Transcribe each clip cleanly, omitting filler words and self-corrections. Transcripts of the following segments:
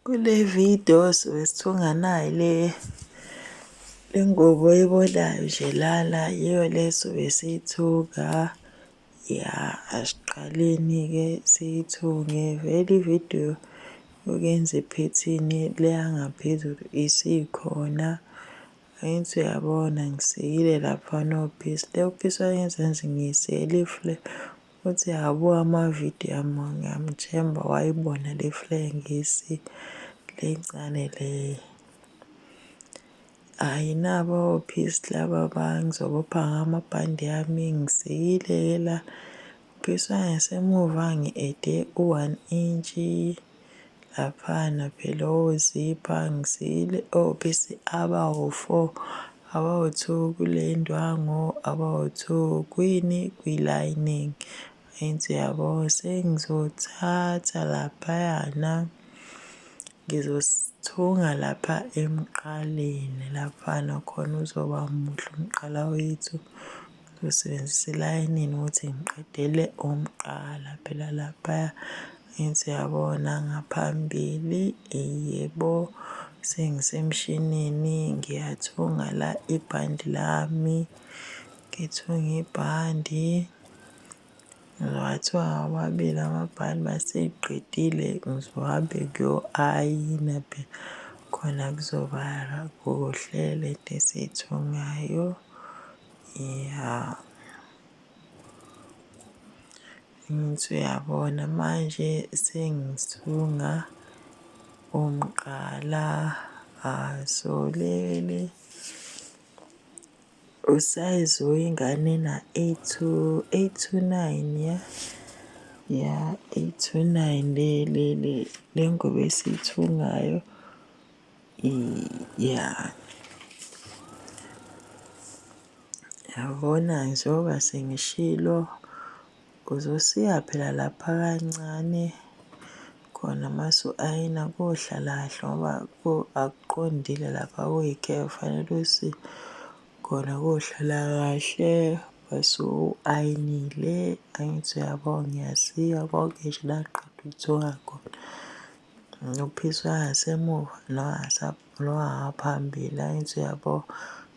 Kule video sobe sithunga nayi le ngubo oyibonayo nje lana yiyo le sobe siyithuka. Ya, asiqaleni-ke siyithunge vele ividiyo yokuyenza iphethini le yangaphezulu isikhona. Angithi uyabona ngisikile laphana ophisi, le phisi wangezansi ngiyisikele i-flare. Uthi akabuke amavidiyo ami ngiyamthemba wayibona le flare ngiyisika le ncane le. Hhayi nabo ophisi laba bangizobopha ngawo amabhande ami ngisikile-ke la. Uphisi wangasemuva ngi-ede u-one inch laphana phela ozipha ngisikile ophisi abawu-four, abawu-two kule ndwangu, abawu-two kwini, kwi-lining. Angithi uyabo, sengizothatha laphayana ngizosithunga lapha emqaleni laphana khona uzoba muhle umqala wethu. Ngizosebenzisa ilayinini ukuthi ngiqedele umqala phela laphaya. Angithi uyabona ngaphambili, yebo, sengisemshinini ngiyathunga la ibhandi lami, ngithunga ibhandi. Ngizowathunga womabili amabhandi mase ngiqedile ngizohambe ngiyo-ayina phela khona kuzoba kuhle le nto esiyithungayo, ya. Angithi uyabona manje sengithunga umqala, so leli usayizi wengane ena-eight to eight to nine ya, ya eight to nine le le le le ngubo esiyithungayo ya. Yabona njengoba sengishilo uzosiya phela lapha kancane khona mase u-ayina kohlala kahle ngoba akuqondile lapha kuyi-curve fanele usiye khona kohlala kahle bese u-ayinile angithi uyabo ngiyasika konke nje la ngiqeda ukuthunga khona. Nophisi wangasemuva nowangaphambili angithi uyabo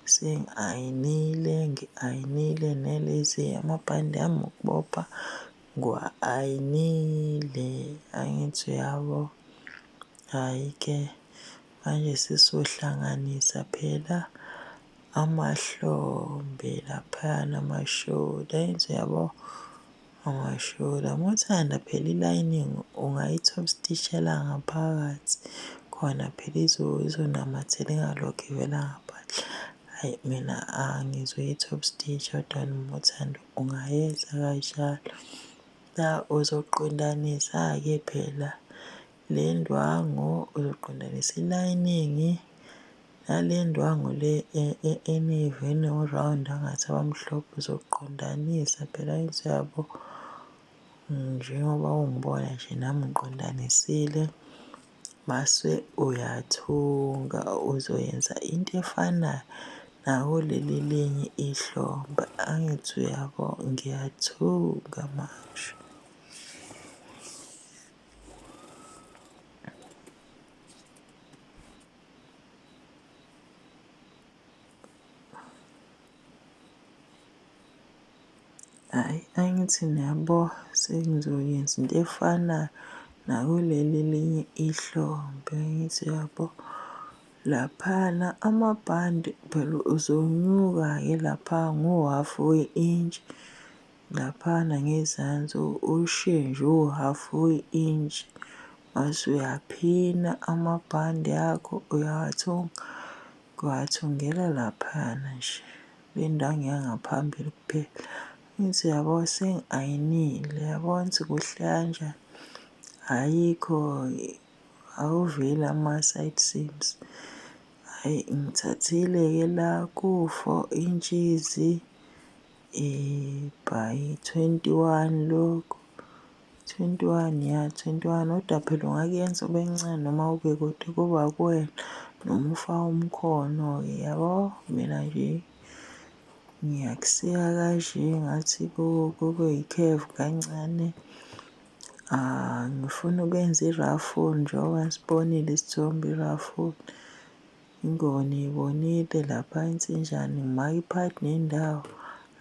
sengi-ayinile ngi-ayinile nelezi amabhande ami okubopha ngiwa-ayinile angithi uyabo. Hhayi-ke manje sesohlanganisa phela amahlombe laphayana amashoda angithi uyabo. Ungashoda, uma uthanda phela i-lining ungayi-top stitch-ela ngaphakathi khona phela izonamathela ingalokhu ivela ngaphandle. Hhayi mina angizuyi-top stitch kodwa noma uthanda ungayenza kanjalo. La uzoqondanisa-ke phela le ndwangu, uzoqondanisa i-lining nale ndwangu le eneveni o-round angathi abamhlophe uzoqondanisa phela angithi uyabo. Njengoba ungibona nje nami ngiqondanisile mase uyathunga uzoyenza into efanayo nakuleli elinye ihlombe, angithi uyabo ngiyathunga manje. Hhayi, angithi niyabo sengizoyenza into efanayo nakuleli elinye ihlombe, angithi uyabo. Laphana amabhande phela uzonyuka-ke lapha ngohhafu we-intshi, laphana ngezansi ushiye nje uhhafu we-intshi. Mase uyaphina amabhande akho uyawathunga, ngiwathungela laphayana nje, le ndwangu yangaphambili kuphela. Angithi uyabo sengi-ayinile, uyabona ukuthi kuhle kanjani. Ayikho, awuveli ama-side seams. Hhayi ngithathile-ke la ku-four inches by 21 lokhu. 21 ya 21 kodwa phela ungakuyenza ube ncane noma ube kude kuba kuwena noma ufake umkhono-ke yabo mina nje ngiyakusika kanje ngathi kube yi-curve kancane. Ah, ngifuna ukwenza i-ruffle njengoba sibonile isithombe i-ruffle. Ingubo niyibonile lapha insinjani ngimaka iphakathi nendawo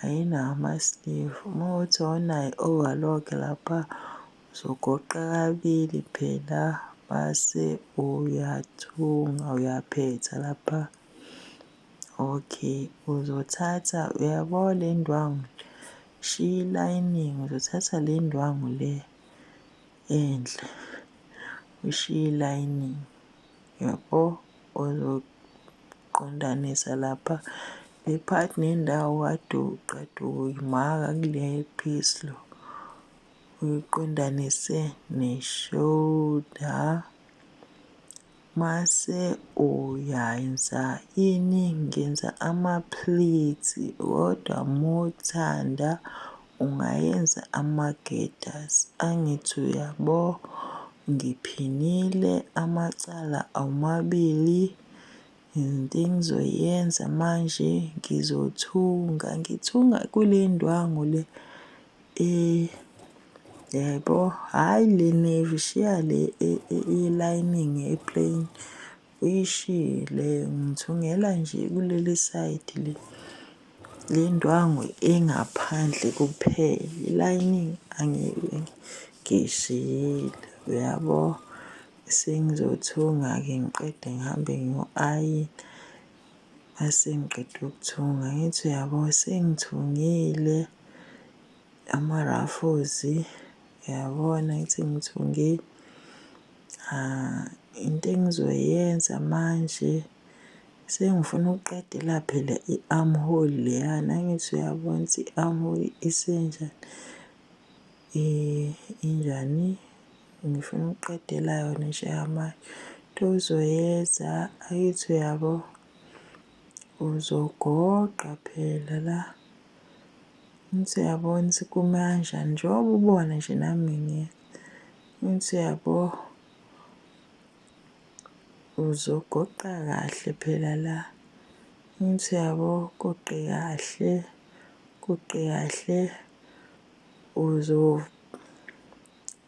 ayinawo ama-sleeve. Uma kuwukuthi awunayo i-overlock lapha uzogoqa kabili phela base uyathunga uyaphetha lapha. Okay, uzothatha uyabo le ndwangu shiya i-lining uzothatha le ndwangu le enhle ushiye i-lining yabo uzoqondanisa lapha le phakathi nendawo kade uqeda ukuyimaka kule piece lo uyiqondanise ne-shoulder. Mase uyayenza ini? Ngenza ama-pleats kodwa mawuthanda ungayenza ama-gathers. Angithi uyabo, ngiphinile amacala omabili. Into engizoyenza manje ngizothunga, ngithunga kule ndwangu le yebo, hhayi le navy shiya le i-lining e-plain uyishiye le ngithungela nje kuleli sayidi le le ndwangu engaphandle kuphela i-lining angeke ngiyishiyile uyabo. Sengizothunga-ke ngiqede ngihambe ngiyo-ayina. Mase ngiqeda ukuthunga ngithi uyabo sengithungile ama-ruffles uyabona ngithi ngithungile. Into engizoyenza manje sengifuna ukuqedela phela i-armhole leyana, angithi uyabona ukuthi i-armhole isenjani, injani. Ngifuna ukuqedela yona njengamanje. Into ozoyenza angithi uyabo, uzogoqa phela la. Angithi uyabona ukuthi kume kanjani njengoba ubona nje nami ngiyenza. Angithi uyabo, uzogoqa kahle phela la. Angithi uyabo, ugoqe kahle, ugoqe kahle.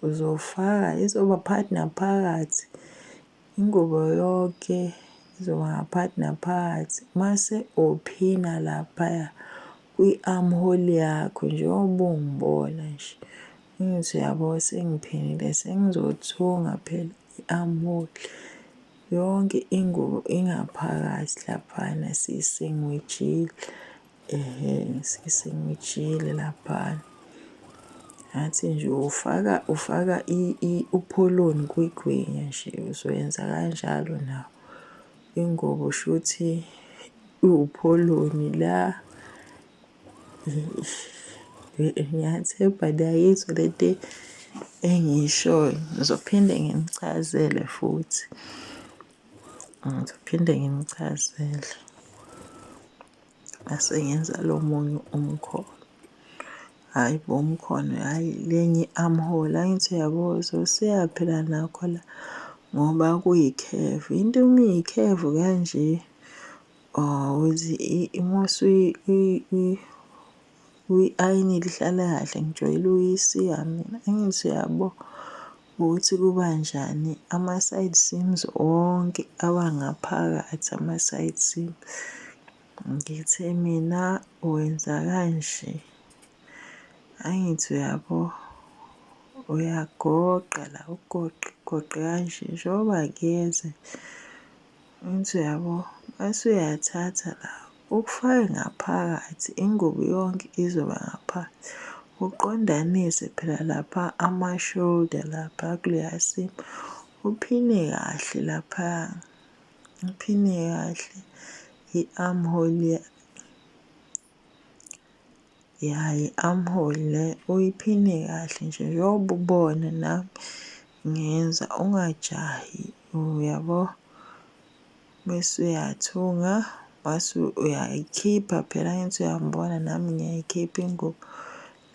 Uzofaka izoba phakathi naphakathi, ingubo yonke izoba ngaphakathi naphakathi. Mase uphina laphaya kwi-armhole yakho njengoba ungibona nje. Angithi uyabo sengiphinile sengizothunga phela i-armhole. Yonke ingubo ingaphakathi laphana siyisengiwijile. Ehhe, sengijile laphana. Ngathi nje ufaka ufaka upholoni kwigwinya nje uzoyenza kanjalo nawe. Ingubo shuthi iwupholoni la. Ngiyathemba niyayizwa le nto engiyishoyo. Ngizophinde nginichazele futhi. Ngizophinde nginichazele. Ngase ngenza lo munye umkhono. Hhayi bo umkhono, hhayi lenye i-armhole. Angithi uyabo usuya phela nakho la ngoba kuyi-curve. Into uma iyi-curve kanje uthi uma uyi-ayinile ihlala kahle. Ngijwayele ukuyisika mina. Angithi uyabo ukuthi kuba njani ama-side seams onke aba ngaphakathi ama-side seams. Ngithe mina wenza kanje, angithi uyabo, uyagoqa la ugoqe ugoqe kanje njengoba ngiyenza angithi uyabo, mase uyathatha la ukufake ngaphakathi ingubo yonke izoba ngaphakathi. Uqondanise phela lapha ama-shoulder lapha kuleya seam, uphine kahle laphaya. Ngiphinde kahle i-armhole ya i-armhole le uyiphine kahle nje njengoba ubona nami ngenza ungajahi uyabo. Bese uyathunga mase uyayikhipha phela angithi uyangibona nami ngiyayikhipha ingubo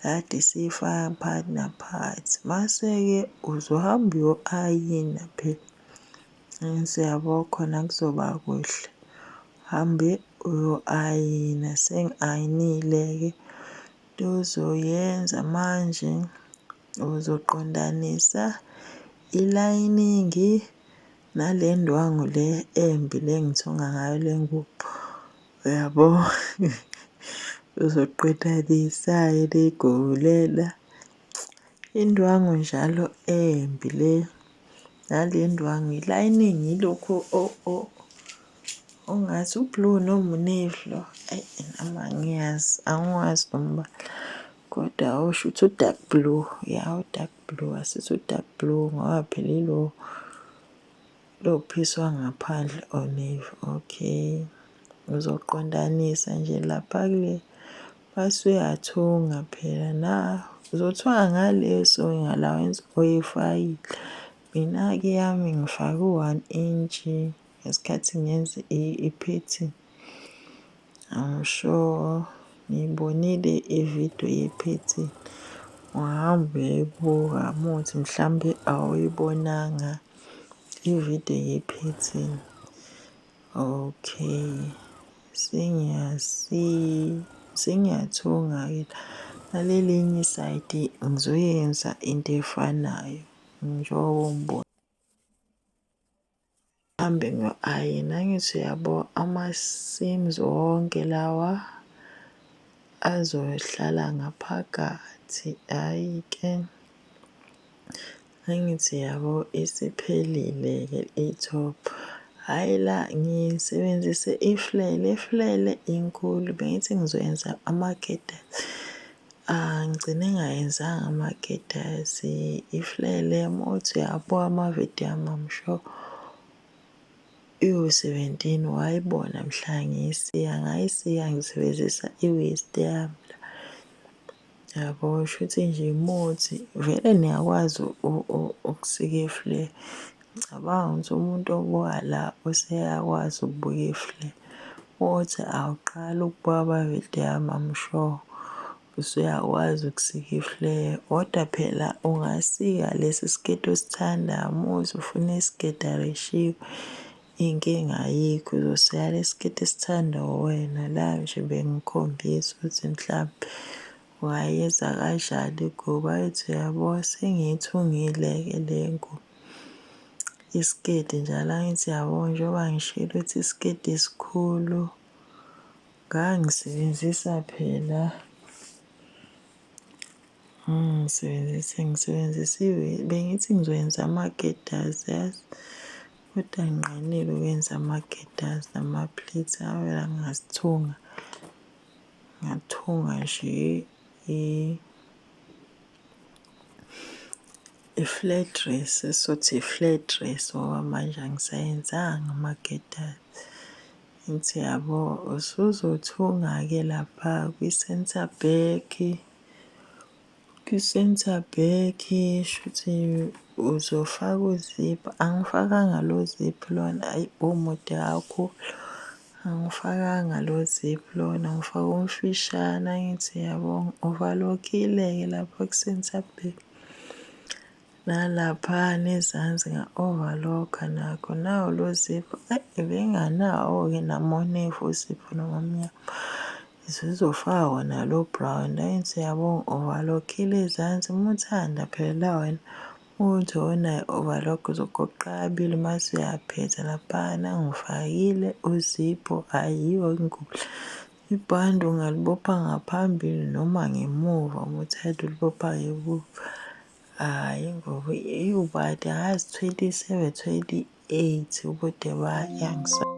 kade siyifaka phakathi naphakathi. Mase-ke uzohamba uyo-ayina phela. Siyabo khona kuzoba kuhle. Hambe uyo-ayina, sengi-ayinile-ke. Into ozoyenza manje, Uzoqondanisa ilayiningi nale ndwangu le embi le engithunga ngayo le ngubo, uyabo? Uzoqhathanisa-ke le ngubo lena. Indwangu njalo embi le, nale ndwangu ilayiningi ilokhu ongathi u-blue noma u-navy lo, eyi nami angiyazi, angiwazi lo mbala. Kodwa usho ukuthi u-dark blue, ya u-dark blue, asithi u-dark blue ngoba phela ilo lo phisi wangaphandle o-navy, okay. Uzoqondanisa nje lapha kule base uyathunga phela na, uzothunga ngale sewing allowance oyifakile. Mina-ke eyami ngifake u-one inch ngesikhathi ngenza iphethini. I'm sure ngiyibonile ividiyo yephethini. Ungahamba uyoyibuka uma kuwukuthi mhlambe awuyibonanga ividiyo yephethini. Okay, sengiyathunga-ke la. Nalelinye isayidi ngizoyenza into efanayo njengoba ungibona. Ngihambe ngiyo-ayina, angithi uyabo ama-seams wonke lawa azohlala ngaphakathi, hhayi-ke. Angithi yabo isiphelile-ke i-top. Hhayi la ngisebenzise iflele, iflele inkulu bengithi ngizoyenza amaketasi. Ngigcine ngingayenzanga amaketasi, iflele uma uthi uyabuka amavidiyo ami I'm sure iwu-17 wayibona mhla ngiyisika, ngayisika ngisebenzisa i-waist yami la. Yabo, shuthi nje muthi vele niyakwazi ukusika ifle. Ngicabanga ukuthi umuntu obuka la useyakwazi ukubuka ifle. Uthi awuqali ukubuka amavidiyo ami I'm sure usuyakwazi ukusika ifle. Kodwa phela ungasika lesi siketi osithandayo uma uthi ufuna isigedarishiwe inkinga ayikho uzosika lesi siketi esithandwa uwena. La nje bengikhombisa ukuthi mhlampe ungayenza kanjani ingubo. Ayithi uyabo sengiyithungile-ke le ngubo. Isiketi njalo angithi yabo njengoba ngishilo ukuthi isiketi sikhulu, ngangisebenzisa phela ngisebenzise ngisebenzise bengithi ngizoyenza amaketasi yazi, kodwa nginqenile ukwenza amaketasi nama-pleats ngavele ngasithunga, ngathunga nje i-flare dress, esothi i-flare dress ngoba manje angisayenzanga amaketasi. Ngithi yabo usuzothunga-ke lapha kwi-centre back, kwi-centre back shuthi uzofaka uziphu. Angifakanga lo ziphu lona hhayi umude kakhulu. Angifakanga lo ziphu lona ngifake omfishane angithi yabo ngi-overlock-ile-ke lapha ku-centre back. Nalaphana ezansi nga-overlock-a nakho, nawu lo ziphu eyi benginganawo-ke nami o-navy uziphu noma omnyama. Usuzofaka wona lo brown, angithi uyabo ngi-overlock-ile ezansi uma uthanda phela wena uthi awunayo i-overlock uzogoqa kabili mase uyaphetha laphana ngifakile uzipho hhayi yiyo ingubo. Ibhande ungalibopha ngaphambili noma ngemuva uma uthanda ulibopha ngemuva. Hhayi ingubo iwubani angazi 27, 28 ubude bayo .